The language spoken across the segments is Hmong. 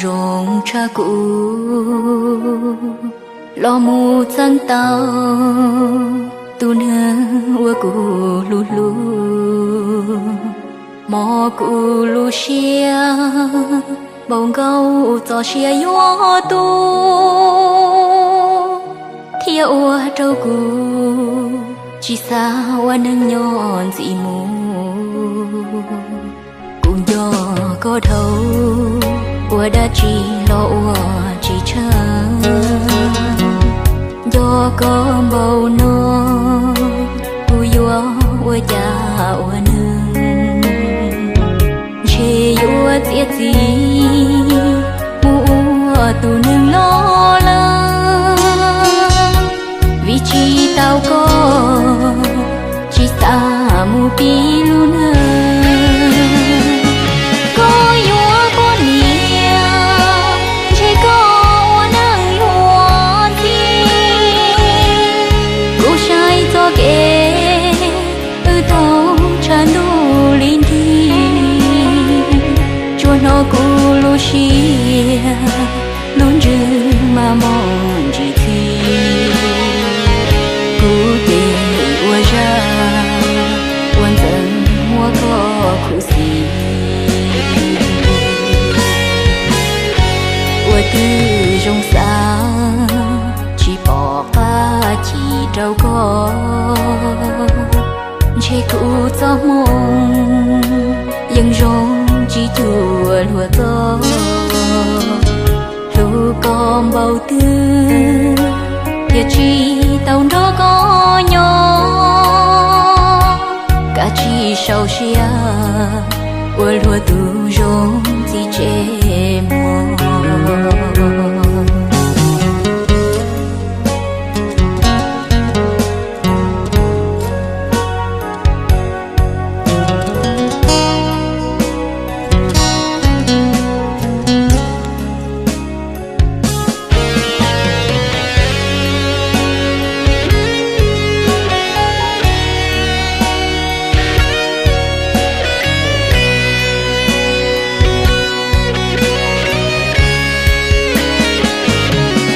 Zoo tshaj kuv los mus txeeb tau tus neeg uas kuv hlub hlub, hmo kuv lub siab npau nkaus txoj sia yuav tu, thiab ua rau kuv tsis xav ua neej nyob ntxiv mus. Kuv nco koj dhau, ua dab tsi los ua tsis tsheej. Nco koj npaum no, kuv yuav ua cas ua neeg. Ntshe yuav txiav txim mus ua tus neeg loj lawm, vim tsis tau koj tsis xav mus pib lub neej. Koj yuav poj niam, ntshe koj ua neej luag ntxhi. Kuv saib txoj kev wb tau tshav ntuj li nrig, tsuas hnov kuv lub siab lub ntsws mas mob ntsis txhij. Kuv ces ua zaj ua ntxeev muab koj khuv xim, ua twb zoo xav tsis pom qab chim rau koj. Ntshe kuv txoj hmoo yeej zoo tsis cuag luag txoj. Hlub koj npaum twg thiaj tsis tau nrog koj nyob. Kav tsij sau siab ua luag tus zoo txiv tsev muag.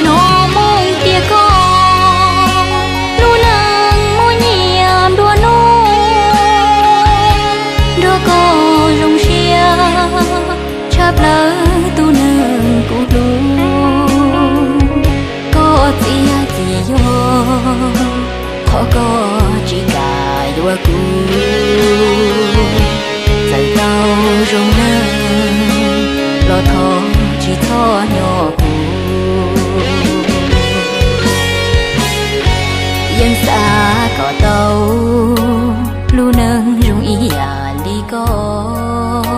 Hnov moo tias koj lub neej muaj nyiam nplua nuj, nrog koj zoo siab tshaj plaws tus neeg kuv hlub. Koj txiav txim yog qhov koj tsis kam yuav kuv. Txawm tau zoo neeg los thov tsis txhob nyob kuv. Yeej xav kom tau lub neej zoo ib yam li koj,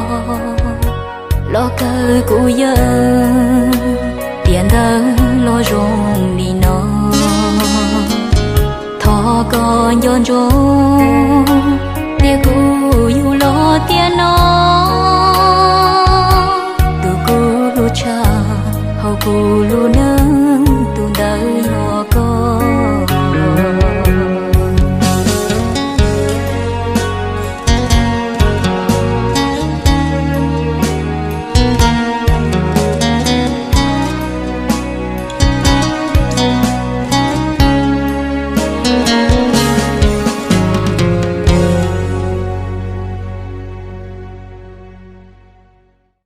los kawg kuv yawg tiam ntawd los zoo li no. Thov koj nco ntsoov